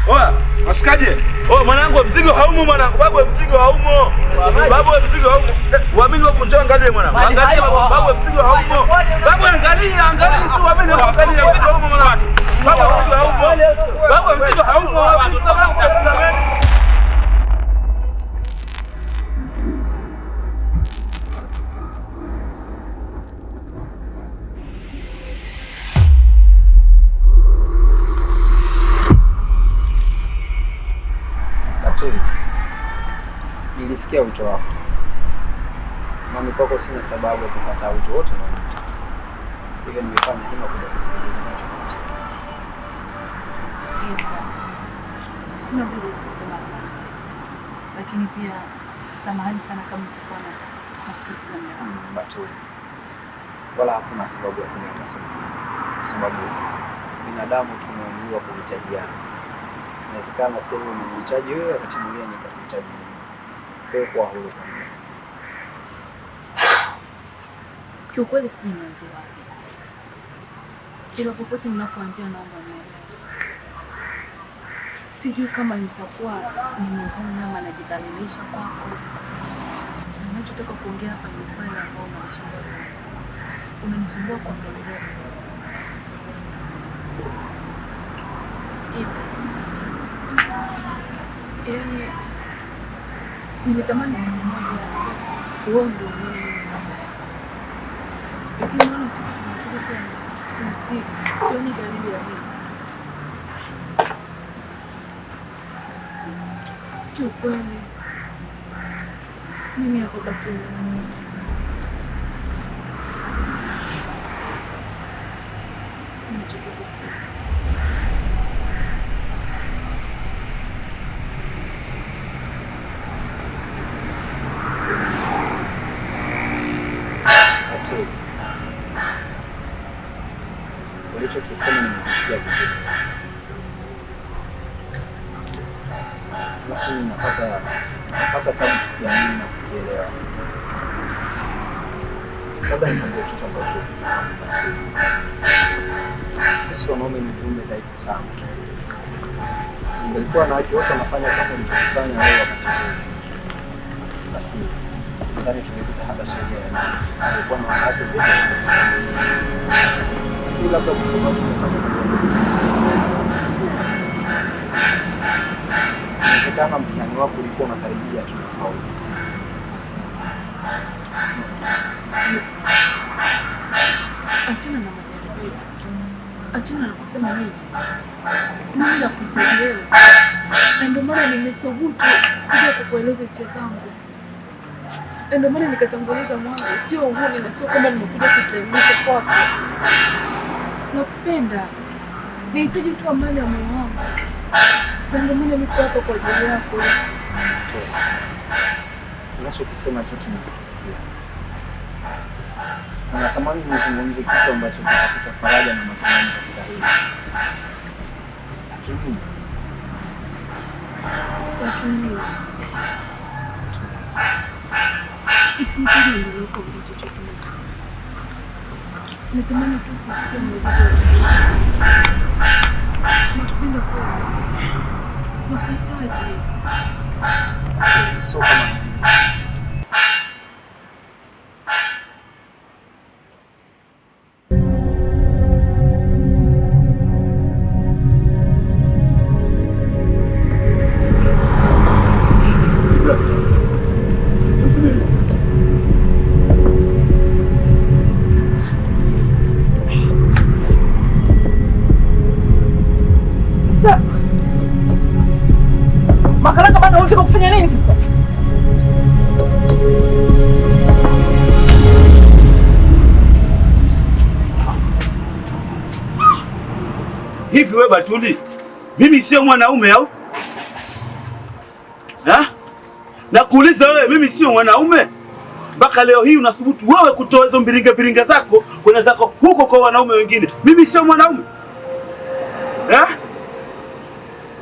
Oya, washikaje? Oya mwanangu mzigo haumo mwanangu. Babu mzigo haumo. Babu mzigo haumo. Uamini wapo njoo angalie mwanangu. Angalia babu mzigo haumo. Babu angalia, angalia si uamini wapo angalia mzigo haumo mwanangu. Babu mzigo haumo. Babu mzigo haumo. Babu Batuli, nilisikia wito wako, nami kwako sina sababu ya kukataa wito wote unaoniita, hivyo nimefanya hima kuja kusikiliza unachokuita. Sina budi kusema asante, lakini pia samahani sana kama nitakuwa na nakupoteza muda wako. Batuli, wala hakuna sababu ya kuniomba samahani, kwa sababu binadamu tumeambiwa kuhitajiana. Inawezekana sehemu umenihitaji wewe, wakati mwingine nikakuhitaji mimi. Kwa hiyo kuwa huru kwa mimi. Kiukweli sijui nianzie wapi, ila popote ninapoanzia naomba nielewe. Sijui kama nitakuwa nimeona ama najidhalilisha kwako. Ninachotaka kuongea hapa ni ukweli ambao unanisumbua sana, unanisumbua kwa muda mrefu. Hivi yaani, nilitamani siku moja wewe ndio unione mimi kama yako, lakini naona siku zinazidi kwenda na sioni dalili ya hili. Kiukweli mimi hapo Batuli nimechoka kukuuliza. Batuli, ulichokisema nimekisikia vizuri sana, lakini napata tabu kukiamini na kukielewa. Labda nikwambie kitu ambacho hukifahamu, Batuli. Sisi wanaume ni viumbe dhaifu sana. Ingelikuwa wanawake wote wanafanya kama ulichokifanya wewe wakati huu, basi nadhani tungekuta hata sheria ya nani kulikuwa na wanawake zaidi ya mmoja. Lakini labda kwa sababu umefanya kwa inawezekana mtihani wako ulikuwa unakaribia tu kufaulu. Achana na majaribio, achana na kusema nini. Mimi nakuhitaji wewe, na ndio maana nimethubutu kuja kukueleza hisia zangu, na ndio maana nikatanguliza mwanzo, sio uhuni na sio kwamba nimekuja kudhalilisha kwako. Nakupenda, nahitaji tu amani ya moyo wangu, na ndio maana niko hapa kwa ajili yako. Unachokisema chote nakikisikia, na natamani nizungumze kitu ambacho kitakupa faraja na matumaini katika hili, lakini Lakini isihitaji niendelee kuongea chochote. Natamani tu kusikia majibu yako. Nakupenda kweli, nakuhitaji. Sio kama Sasa Makaranga bado unataka kufanya nini sasa? Hivi wewe Batuli, mimi sio mwanaume au? Ha? Nakuuliza wewe, mimi sio mwanaume? Mpaka leo hii unasubutu wewe kutoa hizo mbiringa biringa zako kwenda zako huko kwa wanaume wengine. Mimi sio mwanaume? Ha?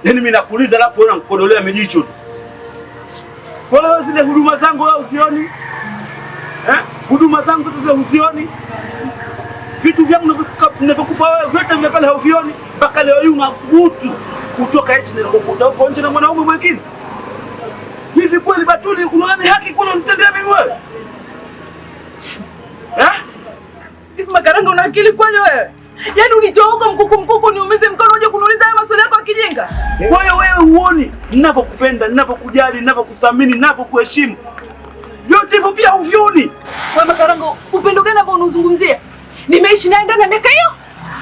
Yaani mimi nakuuliza alafu wewe unanikodolea mijicho tu. Kwa hiyo zile huduma zangu wewe usioni? Eh? Huduma zangu zote zile usioni? Vitu vyangu ninavyokupa wewe vyote vile pale hauvioni? Mpaka leo hii unathubutu Kutoka eti nilikukuta huko nje na mwanaume mwingine. Hivi kweli Batuli, unaona haki kweli unitendea mimi wewe? Eh? Hivi Makaranga, una akili kweli wewe? Yaani unitoa huko mkuku mkuku niumize mkono uje kuniuliza haya maswali yako ya kijinga? Kwa hiyo wewe huoni ninavyokupenda, ninavyokujali, ninavyokuthamini, ninavyokuheshimu. Vyote hivyo pia huvioni. Wewe Makaranga, upendo gani ambao unauzungumzia? Nimeishi naye ndani ya miaka hiyo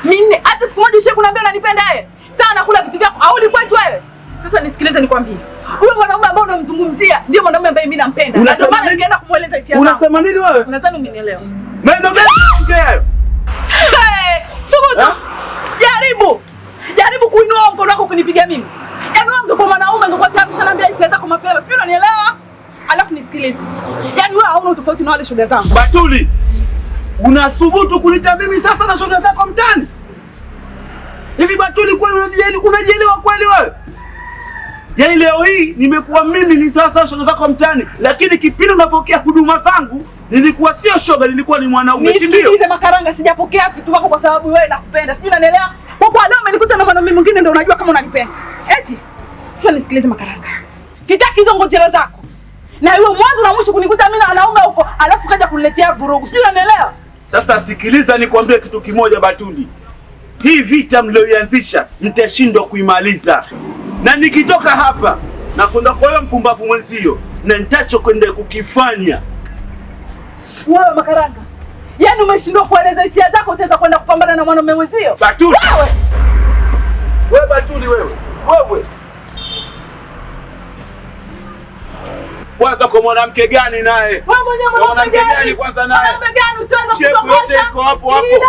4, hata siku moja ushawahi kuniambia unanipenda yeye? Sana nakula vitu vyako, au kwetu wewe? Sasa nisikilize nikwambie. Huyo mwanaume ambao unamzungumzia ndio mwanaume ambaye mimi nampenda. Na ndio maana nikaenda kumueleza hisia zangu. Unasema nini wewe? Unadhani umenielewa? Maneno gani unaongea hayo? Hey, subutu. Jaribu. Jaribu kuinua mkono wako kunipiga mimi. Yaani wewe ungekuwa mwanaume ungekuwa tayari ushaniambia hisia zako mapema. Sijui unanielewa? Alafu nisikilize. Yaani wewe hauna tofauti na wale shoga zangu. Batuli, unasubutu kunita mimi sasa na shoga zako mtaani? Hivi Batuli, kweli unajielewa kweli wewe? Yaani leo hii nimekuwa mimi ni sasa shoga zako mtaani, lakini kipindi unapokea huduma zangu nilikuwa sio shoga, nilikuwa ni mwanaume, si ndio? Nisikilize Makaranga, sijapokea vitu vyako kwa sababu wewe nakupenda. Sijui unanielewa? Kwa kuwa leo umenikuta na mwanaume mwingine ndio unajua kama unanipenda. Eti sasa nisikilize Makaranga. Sitaki hizo ngojera zako. Na iwe mwanzo na mwisho kunikuta mimi na wanaume huko, alafu kaja kuniletea vurugu. Sijui unanielewa? Sasa sikiliza nikwambie kitu kimoja Batuli. Hii vita mlioianzisha mtashindwa kuimaliza. Na nikitoka hapa na kwenda kwa huyo mpumbavu mwenzio na nitachokwenda kukifanya. Wewe Makaranga, yaani umeshindwa kueleza hisia zako, utaweza kwenda kupambana na mwanaume mwenzio? Batuli. Wewe. Wewe Batuli wewe. Wewe. Kwanza kwa mwanamke gani naye? Wewe mwenyewe mwanamke gani? Kwanza naye. Mwanamke gani usianze Shepu kutongoza? yote iko hapo hapo. Ila,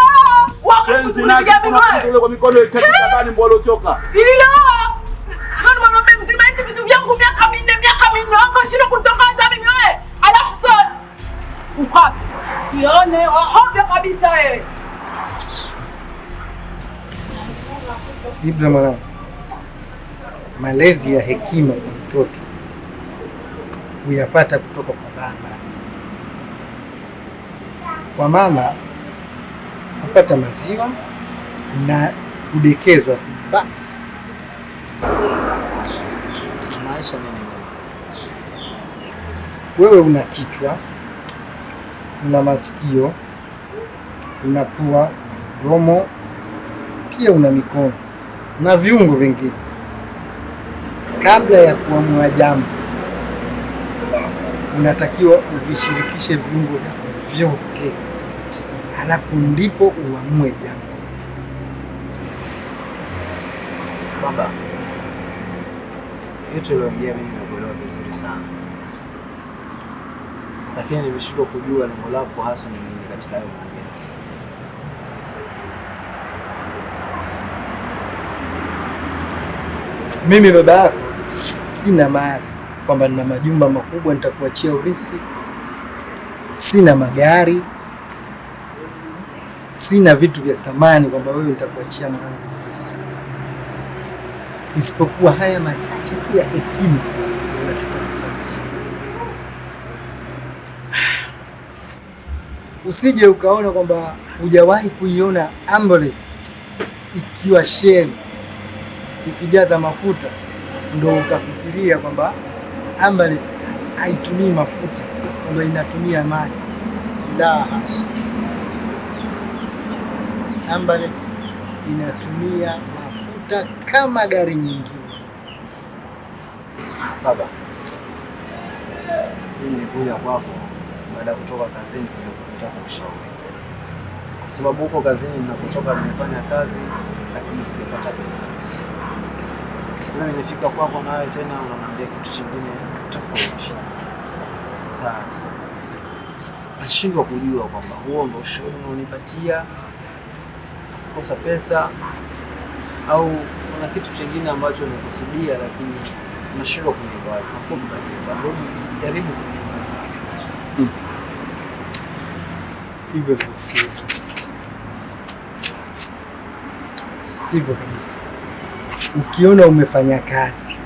wako Shenzi siku nazi kunipiga mimi kuna wewe. kitu kwa mikono ikati tabani mbwa uchoka. Ila. Wewe mwanaume mzima eti vitu vyangu miaka 4, miaka 4 wako shida kutongoza mimi wewe. Alafu so ukapi. Nione wahovyo kabisa wewe. Ibra mwanangu, malezi ya hekima kwa mtoto huyapata kutoka kwa baba. Kwa mama hupata maziwa na kudekezwa basi. Maanisha nini baba? Wewe una kichwa, una masikio, una pua, mdomo, pia una mikono na viungo vingine. Kabla ya kuamua jambo, unatakiwa uvishirikishe viungo vyako vyote, halafu ndipo uamue jambo. Baba, yote uliyoongea mimi nimekuelewa vizuri sana, lakini nimeshindwa kujua lengo lako hasa ni nini katika hayo maongezi. Mimi baba yako sina mali kwamba nina majumba makubwa nitakuachia urithi, sina magari, sina vitu vya samani kwamba wewe nitakuachia mwanangu urithi, isipokuwa haya machache tu ya hekima nataka kukuachia. Usije ukaona kwamba hujawahi kuiona ambulance ikiwa sheli ikijaza mafuta ndo ukafikiria kwamba ambulance haitumii mafuta, kwamba inatumia maji. La hasha, ambulance inatumia mafuta kama gari nyingine. Baba, mimi nilikuja kwako baada ya kutoka kazini kuja kutaka ushauri, kwa sababu huko kazini ninakotoka nimefanya kazi lakini sijapata pesa. Sasa nimefika kwako nawe tena unaniambia kitu chingine tofauti. Sasa nashindwa kujua kwamba huo ndio ushauri unaonipatia, kukosa pesa, au kuna kitu chingine ambacho umekusudia, lakini nashindwa kuniweka wazi. Nakuomba basi, hebu jaribu kufikiria. Sivyo kufikiri, sivyo kabisa. Ukiona umefanya kazi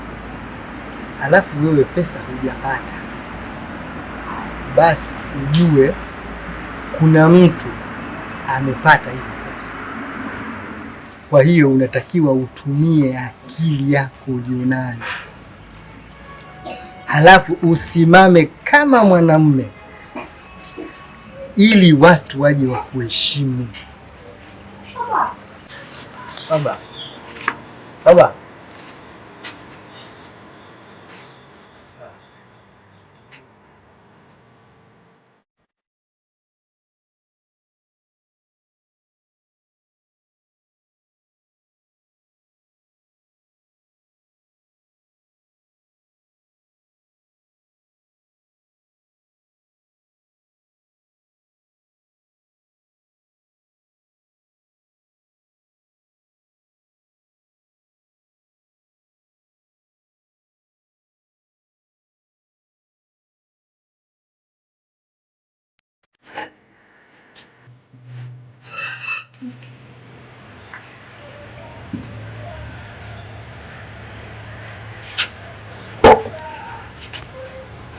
alafu wewe pesa hujapata, basi ujue kuna mtu amepata hizo pesa. Kwa hiyo unatakiwa utumie akili yako ulionayo, halafu usimame kama mwanamume ili watu waje wakuheshimu. Baba, baba.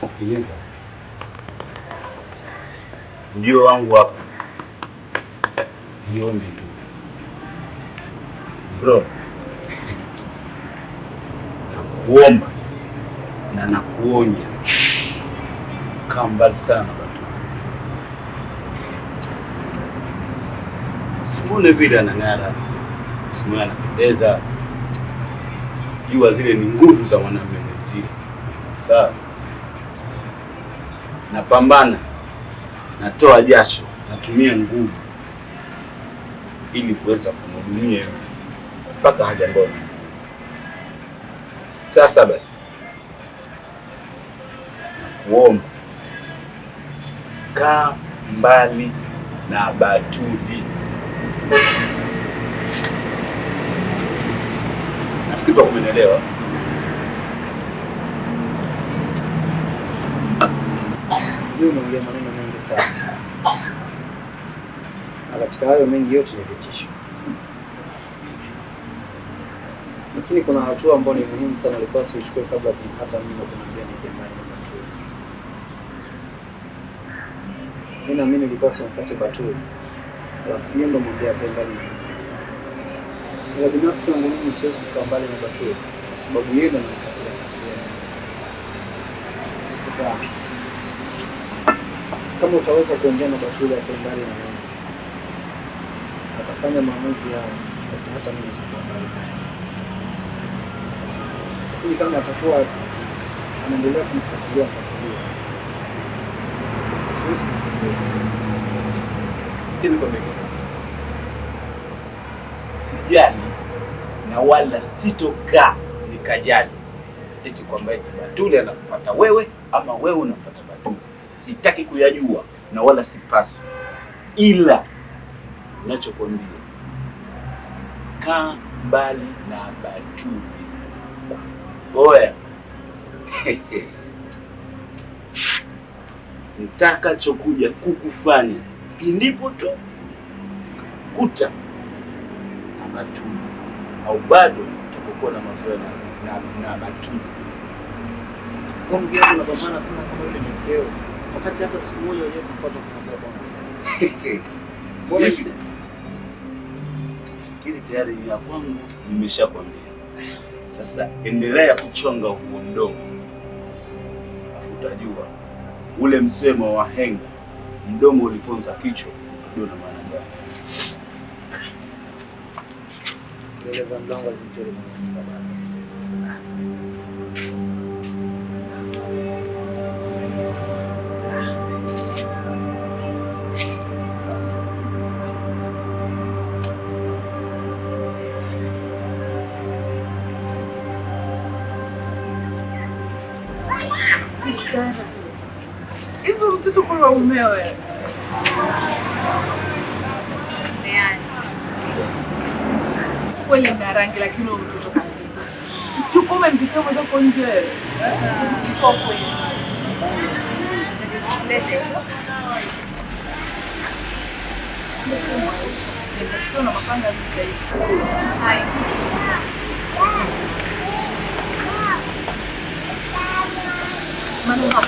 Sikiliza, ujio wangu hapa niombe tu bro, nakuomba na nakuonya, kaa mbali sana Batuli. Usimwone vile anang'ara, usimwone anapendeza, jua zile ni nguvu za mwanamume mwenzie, sawa? Napambana, natoa jasho, natumia nguvu ili kuweza kumhudumia yule mpaka haja ndogo. Sasa basi, nakuomba kaa mbali na Batuli. Nafikiri kwa kumenielewa. Leo umeongea maneno mengi sana, na katika hayo mengi yote ni vitisho, lakini kuna hatua ambayo ni muhimu sana ulipaswa uchukue kabla ya hata mimi kuniambia nikae mbali na Batuli. Mimi naamini ulipaswa umfuate Batuli, alafu yeye ndo mwambie akae mbali na mimi. Ila binafsi yangu mimi siwezi kukaa mbali na Batuli kwa sababu yeye ndo ananifuatilia fuatilia. Sasa kama utaweza kuongea na Batuli akae mbali na mimi, atafanya maamuzi yao, basi hata mimi nitakuwa mbali naye. Lakini kama atakuwa anaendelea kunifuatilia fuatilia, siwezi kumwambia. Sikia nikwambie kitu. Sijali na wala sitokaa nikajali eti kwamba eti Batuli anakufuata wewe ama wewe unamfuata Batuli. Sitaki kuyajua na wala sipaswi, ila ninachokwambia, kaa mbali na Batuli. Oya, nitakachokuja kukufanya pindipo tu kuta na Batuli au bado utakokuwa na mazoea na Batuli. Kwa ndugu yangu unapambana sana kama yule ni mkeo, wakati hata siku moja hujawahi kumfuata kumwambia bwana. Mbona Hivi? Fikiri tayari ni ya kwangu, nimeshakwambia. Sasa endelea kuchonga huo mdomo, afu utajua ule msemo wa henga, mdomo uliponza kichwa, utajua na maana gani. Mbele za mlango azimkeri mwenye baba yake. Sara, hivi mtoto kula umewe? Kweli na rangi lakini huyo mtoto kazima. Sijui kama umempitia mwenzako nje wewe. Kwa kweli. Sijapatikiwa na mapanga sasa hivi. Hai. Maana hapo.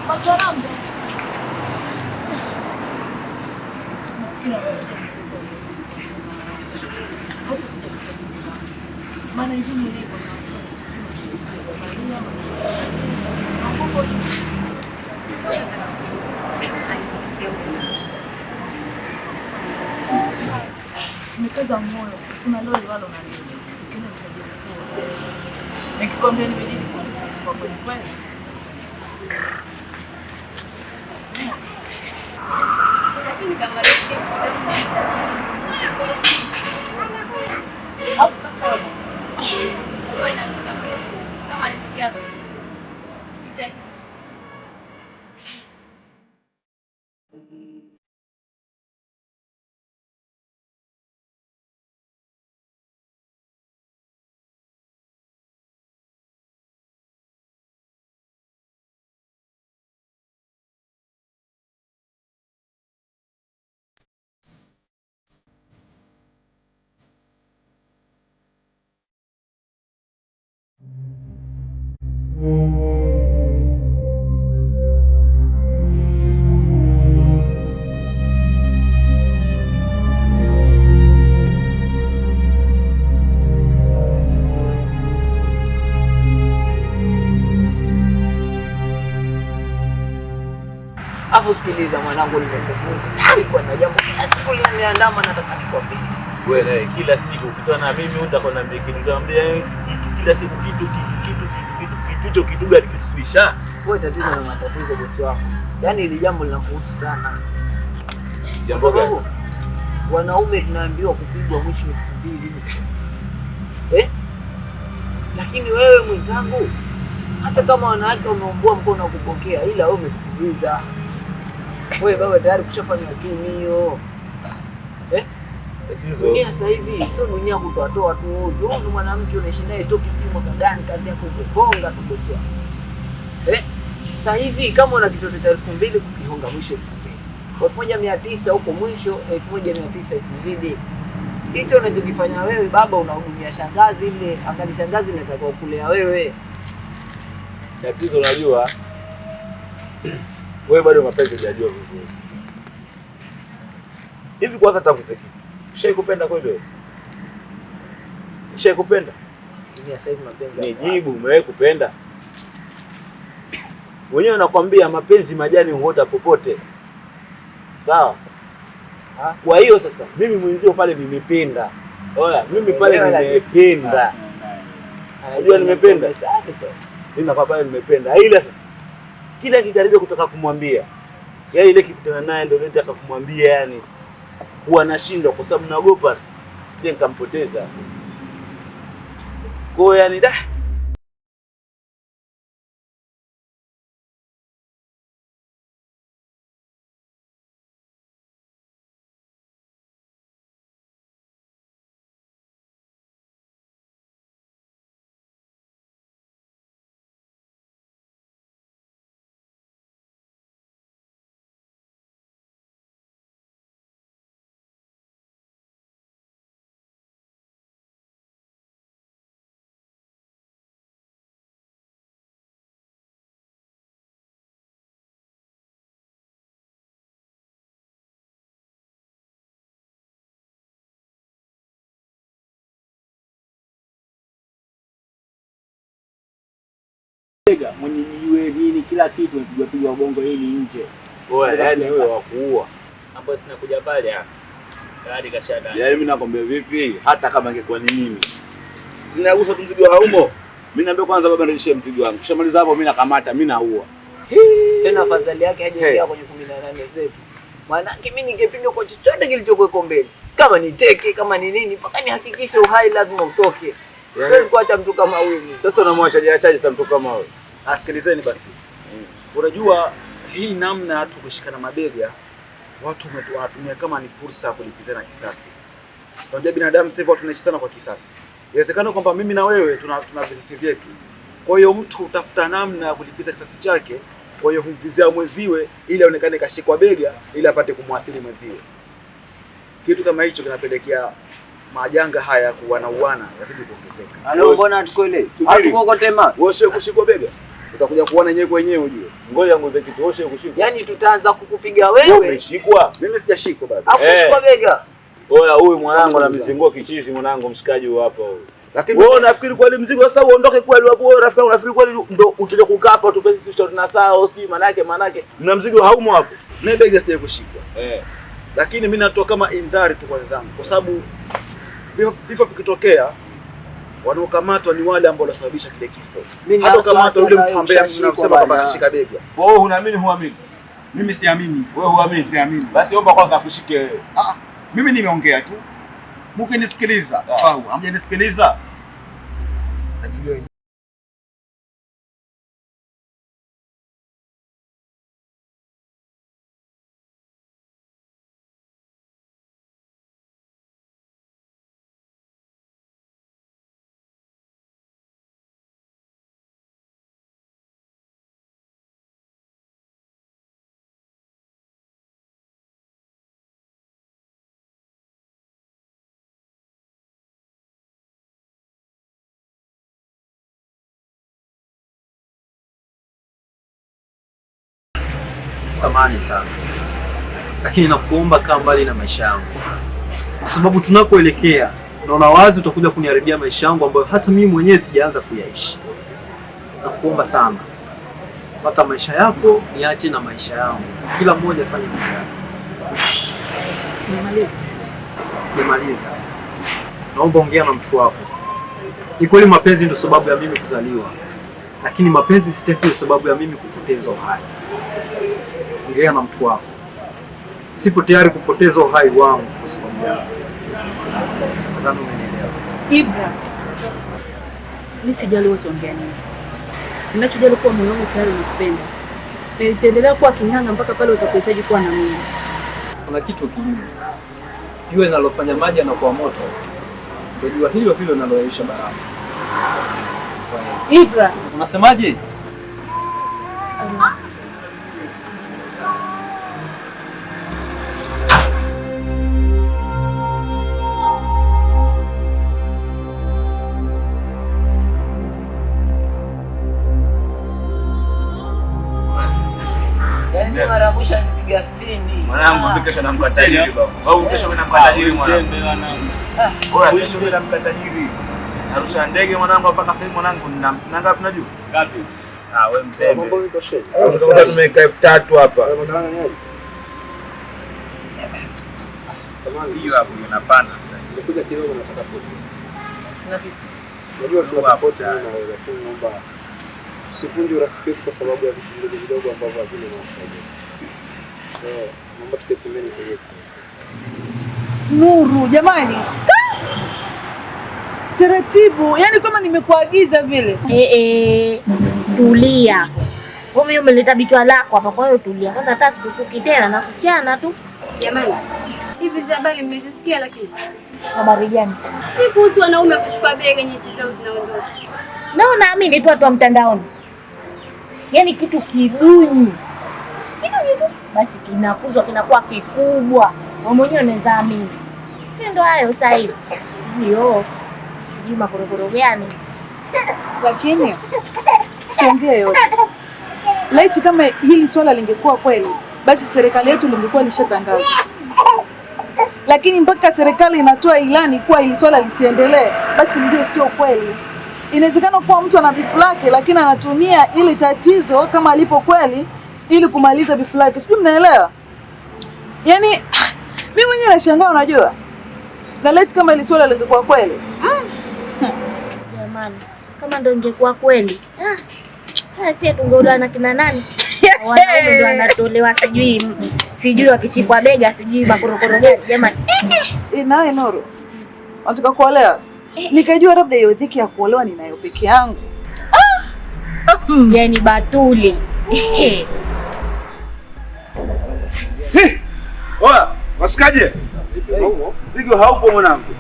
Makaramba. Maskini hata sijakukabidhi. Maana hivi nilivyo na wasiwasi sijui kuangalia hapo. Nimekaza moyo kusema leo wala unaniona. Nikienda nikajifua. Nikikwambia nimejidi kwa kweli kweli. Lakini kama Afu sikiliza mwanangu, nimekuvuka. Nilikuwa na jambo kila siku linaniandama, nataka nikwambie. Wewe kila siku ukitana na mimi utakwambia kitu, nitamwambia kila siku kitu kitu kitu kitu hicho kitu gani kisifisha? Wewe tatizo na matatizo bosi wako. Yaani hili jambo linakuhusu sana. Jambo gani? Wanaume tunaambiwa kupigwa mwisho 2000. Eh? Lakini wewe mwenzangu, hata kama wanawake wameombwa mkono wa kupokea, ila wewe umekupigiza. Wewe baba tayari kushafanya chumio. Eh? Tatizo. Dunia sasa hivi sio dunia kutoa toa tu ovyo. Wewe mwanamke unaishi naye toki sijui mwaka gani, kazi yako kukonga tu bosi wako. Eh? Sasa hivi kama una kitoto cha 2000 kukihonga mwisho 2000. 1900 huko mwisho 1900 isizidi. Hicho unachokifanya wewe baba, unahudumia shangazi ile, angali shangazi inataka kulea wewe. Tatizo unajua wewe bado mapenzi hujajua vizuri. Hivi kwanza takusiki. Ushaikupenda kweli wewe? Ushaikupenda? Dunia sasa hivi mapenzi. Nijibu, umewahi kupenda? Wenyewe nakwambia mapenzi majani huota popote. Sawa? Kwa hiyo sasa mimi mwenzio pale nimependa. Oya, mimi pale nimependa. Unajua nimependa? Sawa. Mimi kwa pale nimependa. Ila sasa kila kikaribia kutoka kumwambia, yaani ile kikutana naye ndio nataka kumwambia, yani huwa nashindwa kwa sababu naogopa sije nikampoteza. Kwa hiyo yani da mwenye jiwe nini kila kitu mpigwa pigwa bongo hili nje. Wewe yani wewe wa kuua. Hapo sina kuja pale hapa. Tayari kashada. Yaani mimi nakwambia vipi, hata kama ingekuwa ni mimi. Sinagusa tu mzigo haumo. Mimi naambia kwanza baba nirudishie mzigo wangu. Kishamaliza hapo mimi nakamata, mimi naua. Tena afadhali yake hajaingia kwenye 18 zetu. Maana mimi ningepiga kwa chochote kilichokuwa mbele. Kama ni teke, kama ni nini, mpaka nihakikishe uhai lazima utoke. Siwezi kuacha mtu kama huyu mimi. Sasa unamwacha achaje sasa mtu kama huyu? Asikilizeni basi. Unajua hii namna watu kushikana mabega, watu wanatumia kama ni fursa ya kulipizana kisasi. Unajua binadamu sasa hivi watu tunaishi sana kwa kisasi. Inawezekana kwamba mimi na wewe tuna visasi vyetu. Kwa hiyo mtu utafuta namna ya kulipiza kisasi chake, kwa hiyo humvizia mwenziwe ili aonekane kashikwa bega ili apate kumwathiri mwenziwe. Kitu kama hicho kinapelekea majanga haya kuwanauana yazidi kuongezeka. Alo, mbona hatukuelewi? Hatukokotema. Wewe sio kushikwa bega? Utakuja kuona yenyewe kwa wenyewe ujue. Ngoja ngoja kitu oshe kushikwa. Yaani tutaanza kukupiga wewe. Umeshikwa? Mimi sijashikwa bado. Hakushikwa bega. Oya huyu mwanangu anamzingua kichizi mwanangu mshikaji huyu hapa huyu. Lakini wewe unafikiri kweli mzigo sasa uondoke kweli wapo wewe rafiki yangu unafikiri kweli ndo utaje kukaa hapa tupe sisi ushauri na saa au sijui manake mna mzigo haumo hapo. Mimi bega sijai kushikwa. Lakini mimi natoa kama indhari tu kwa wenzangu kwa sababu vifo vikitokea wanaokamatwa ni wale ambao walisababisha kile kifo. Hata kamatwa yule mtu ambaye mnamsema kwamba kashika bega. Wewe unaamini huamini? Mimi siamini. Wewe huamini? Siamini. Basi omba kwanza akushike wewe. Mimi nimeongea tu. Mkinisikiliza, au hamjanisikiliza? Najijua. Samahani sana, lakini nakuomba kaa mbali na maisha yangu, kwa sababu tunakoelekea naona wazi utakuja kuniharibia maisha yangu ambayo hata mimi mwenyewe sijaanza kuyaishi. Nakuomba sana, pata maisha yako, niache na maisha yangu, kila mmoja afanye mambo yake. Nimaliza? Sijamaliza. Naomba ongea na mtu wako. Ni kweli mapenzi ndio sababu ya mimi kuzaliwa, lakini mapenzi sitaki sababu ya mimi kupoteza uhai. Ongea na mtu wako. Sipo tayari kupoteza uhai wangu kwa sababu yako. Nadhani umenielewa. Ibra, mimi sijali wote ongea nini. Ninachojali kuwa moyo wangu tayari unakupenda. Na nitaendelea kuwa king'anga mpaka pale utakapohitaji kuwa na mimi. Kuna kitu kijui. Jua linalofanya maji yanakuwa moto. Ndio jua hilo hilo linaloyeyusha barafu. Ibra, unasemaje? Mara mwisho nipiga 60. Mwanangu kesho namka tajiri babu. Au kesho mimi namka tajiri mwanangu. Bora kesho mimi namka tajiri. Narusha ndege mwanangu mpaka sasa mwanangu nina 50 ngapi unajua? Ngapi? Ah wewe mzembe. Mambo iko shei. Sasa tumeweka 3000 hapa. Samahani. Hiyo hapo inapanda sasa. Nimekuja kidogo nataka pote. Sina tisa. Najua tuna tofauti mimi na wewe lakini naomba tusivunje urafiki wetu kwa sababu ya vitu vidogo vidogo ambavyo havina maslahi yetu. Naomba tukae pembeni tuongee. Nuru, jamani. Taratibu, yani kama nimekuagiza vile. Tulia. Wewe umeleta bichwa lako hapa, kwa hiyo tulia. Kwanza hata sikusuki tena na kuchana tu. Jamani, hizi habari mmezisikia lakini? Habari gani? Si kuhusu wanaume kuchukua bega nyeti zao zinaondoka. Na naamini tu watu wa mtandaoni. Yaani kitu kiduni. Kiduni tu basi kinakuzwa kinakuwa kikubwa. Wewe mwenyewe unaweza amini. Si ndo hayo sasa hivi. Sijui sijui makorokoro gani. Lakini tuongee yote. Laiti kama hili swala lingekuwa kweli, basi serikali yetu lingekuwa lishatangaza. Lakini mpaka serikali inatoa ilani kuwa hili swala lisiendelee, basi ndio sio kweli. Inawezekana kuwa mtu ana bifu lake lakini anatumia ili tatizo kama alipo kweli ili kumaliza bifu lake. Sijui mnaelewa? Yaani mimi mwenyewe nashangaa unajua. Na laiti kama hili swala lingekuwa kweli. Jamani, kama ndio ingekuwa kweli. Sisi tungeolewa na kina nani? Wanaume ndio wanatolewa sijui wakishikwa bega sijui makorokoro gani jamani. Nawe Nuru, unataka kuolewa? Nikajua labda hiyo dhiki ya kuolewa ninayo peke yangu. Yaani batuli. Oya, wasikaje? Mzigo haupo mwanangu.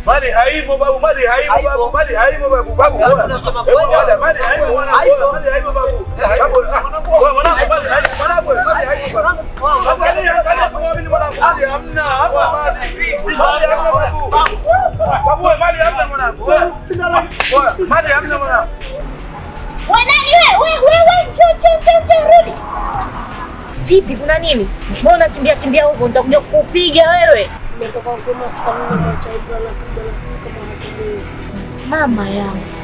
Mali haimo babu, mali haimo babu, mali haimo babu, babu. Mali haimo mwanangu, mali haimo babu. Babu, mwanangu, mali haimo mwanangu, mali haimo babu. Babu, angalia kama mimi mwanangu, mali hamna hapa mali. Mali hamna babu. Babu, mali hamna mwanangu. Mali hamna mwanangu. Wewe nani wewe? Vipi, kuna nini? Mbona unakimbia kimbia huko? Nitakuja kukupiga wewe. Nimetoka huko maskani na mwacha Ibra na kuja na sijui kama hatujui. Mama yangu.